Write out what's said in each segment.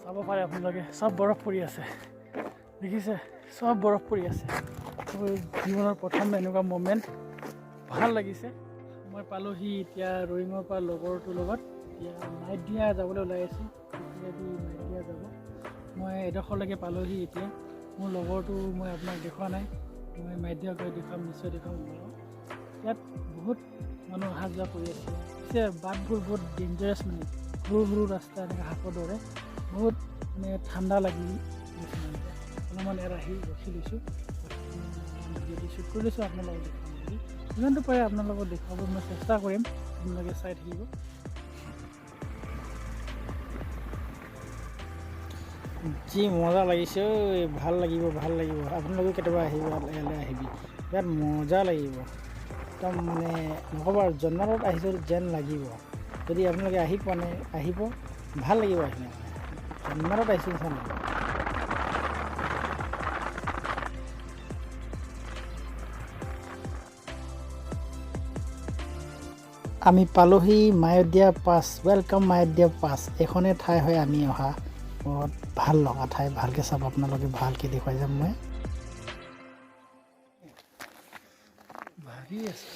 চাব পাৰে আপোনালোকে, চব বৰফ পৰি আছে, দেখিছে? চব বৰফ পৰি আছে। মোৰ জীৱনৰ প্ৰথম এনেকুৱা মমেণ্ট, ভাল লাগিছে। মই পালোহি এতিয়া ৰয়িঙৰ পৰা লগৰটোৰ লগত। এতিয়া মাইদিয়া যাবলৈ ওলাই আছোঁ। এতিয়া মাইদিয়া যাব। মই এডোখৰলৈকে পালোহি এতিয়া। মোৰ লগৰটো মই আপোনাক দেখুওৱা নাই, মই মাইদিয়া গৈ দেখুৱাম, নিশ্চয় দেখুৱাম আপোনালোকক। ইয়াত বহুত মানুহ অহা যোৱা কৰি আছে। পিছে বাটবোৰ বহুত ডেঞ্জাৰাছ, মানে সৰু সৰু ৰাস্তা, এনেকৈ সাপৰ দৰে, বহুত মানে ঠাণ্ডা লাগি গৈছে। মানে এতিয়া অলপমান ইয়াত আহি ৰখি লৈছোঁ, ভিডিঅ'টো শ্বুট কৰি লৈছোঁ আপোনালোকক দেখুৱাম বুলি। যিমানটো পাৰে আপোনালোকক দেখুৱাব মই চেষ্টা কৰিম, আপোনালোকে চাই থাকিব। যি মজা লাগিছে ঐ, ভাল লাগিব, ভাল লাগিব। আপোনালোকেও কেতিয়াবা আহিব, ইয়ালৈ আহিবি, বিৰাট মজা লাগিব একদম, মানে নক'ব আৰু, জন্নতত আহিছোঁ যেন লাগিব। যদি আপোনালোকে আহি পোৱা নাই, আহিব, ভাল লাগিব আহিলে, মানে জন্নতত আহিছোঁ নিচিনা লাগিব। আমি পালোহি মায়দিয়া পাছ। Welcome Mayodia পাছ। এইখনেই ঠাই হয় আমি অহা, বহুত ভাল লগা ঠাই। ভালকৈ চাব আপোনালোকে, ভালকৈ দেখুৱাই যাম মই। ভাবি আছোঁ।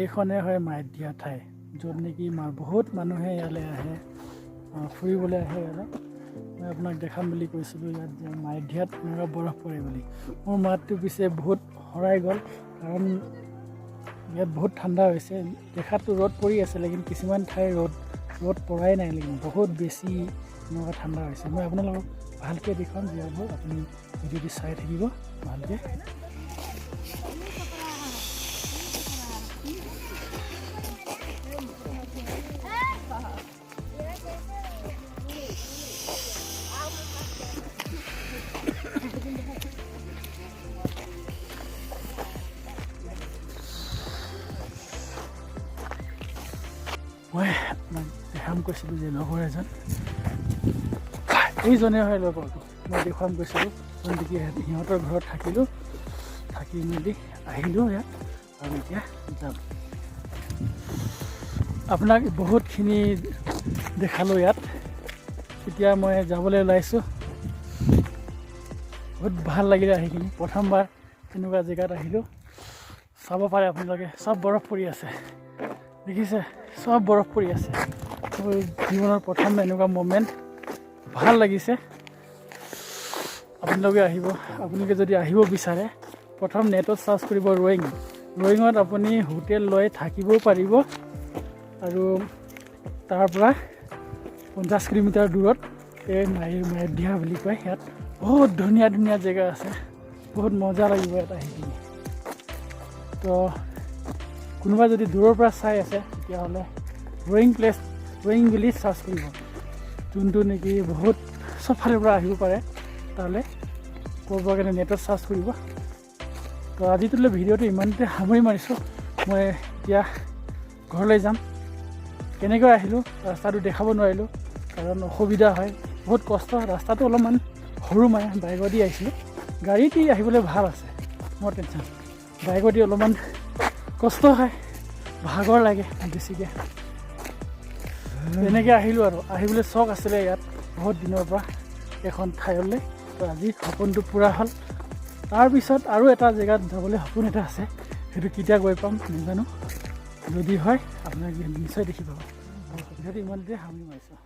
এইখনে হয় মায়দিয়া ঠাই, য'ত নেকি বহুত মানুহে ইয়ালৈ আহে, ফুৰিবলৈ আহে ইয়ালৈ। মই আপোনাক দেখাম বুলি কৈছিলোঁ ইয়াত যে মায়দিয়াত এনেকুৱা বৰফ পৰে বুলি। মোৰ মাতটো পিছে বহুত হৰাই গ'ল, কাৰণ ইয়াত বহুত ঠাণ্ডা হৈছে। দেখাততো ৰ'দ পৰি আছে, লেকিন কিছুমান ঠাই ৰ'দ পৰাই নাই, লেকিন বহুত বেছি এনেকুৱা ঠাণ্ডা হৈছে। মই আপোনালোকক ভালকৈ দেখুৱাম জেগাবোৰ, আপুনি ভিডিঅ'টো চাই থাকিব ভালকৈ। মই আপোনাক দেখাম কৈছিলোঁ যে লগৰ এজন, এইজনে হয় লগৰটো, মই দেখুৱাম কৈছিলোঁ, যোনটো সিহঁতৰ ঘৰত থাকিলোঁ, থাকি মেলি আহিলোঁ ইয়াত আৰু এতিয়া যাম। আপোনাক বহুতখিনি দেখালোঁ ইয়াত। এতিয়া মই যাবলৈ ওলাইছোঁ। বহুত ভাল লাগিলে আহি কিনি, প্ৰথমবাৰ এনেকুৱা জেগাত আহিলোঁ। চাব পাৰে আপোনালোকে, চব বৰফ পৰি আছে, দেখিছে? চব বৰফ পৰি আছে। মোৰ জীৱনৰ প্ৰথম এনেকুৱা মমেণ্ট, ভাল লাগিছে। আপোনালোকে আহিব, আপোনালোকে যদি আহিব বিচাৰে, প্ৰথম নেটত চাৰ্চ কৰিব ৰয়িং। ৰয়িঙত আপুনি হোটেল লৈ থাকিবও পাৰিব আৰু তাৰ পৰা 50 কিলোমিটাৰ দূৰত এই মায়দিয়া বুলি কয়। ইয়াত বহুত ধুনীয়া ধুনীয়া জেগা আছে, বহুত মজা লাগিব ইয়াত আহি কিনি। তো কোনোবা যদি দূৰৰ পৰা চাই আছে, তেতিয়াহ'লে ৰয়িং প্লেচ, ৰয়িং বুলি চাৰ্চ কৰিব, যোনটো নেকি বহুত চবফালৰ পৰা আহিব পাৰে তালৈ কৰিবৰ কাৰণে নেটত চাৰ্চ কৰিব। তো আজিটোলৈ ভিডিঅ'টো ইমানতে সামৰি মাৰিছোঁ। মই এতিয়া ঘৰলৈ যাম। কেনেকৈ আহিলোঁ ৰাস্তাটো দেখাব নোৱাৰিলোঁ, কাৰণ অসুবিধা হয়, বহুত কষ্ট। ৰাস্তাটো অলপমান সৰু, মানে বাইকত দি আহিছিলোঁ। গাড়ী দি আহিবলৈ ভাল আছে, ন' টেনশ্যন। বাইকত দি অলপমান কষ্ট হয়, ভাগৰ লাগে বেছিকৈ। তেনেকৈ আহিলোঁ আৰু আহিবলৈ চখ আছিলে ইয়াত বহুত দিনৰ পৰা এখন ঠাইলৈ। তো আজি সপোনটো পূৰা হ'ল। তাৰপিছত আৰু এটা জেগাত যাবলৈ সপোন এটা আছে, সেইটো কেতিয়া গৈ পাম নাজানো। যদি হয় আপোনাক নিশ্চয় দেখি পাব। ভিডিঅ'টো ইমানতে সামৰি মাৰিছোঁ।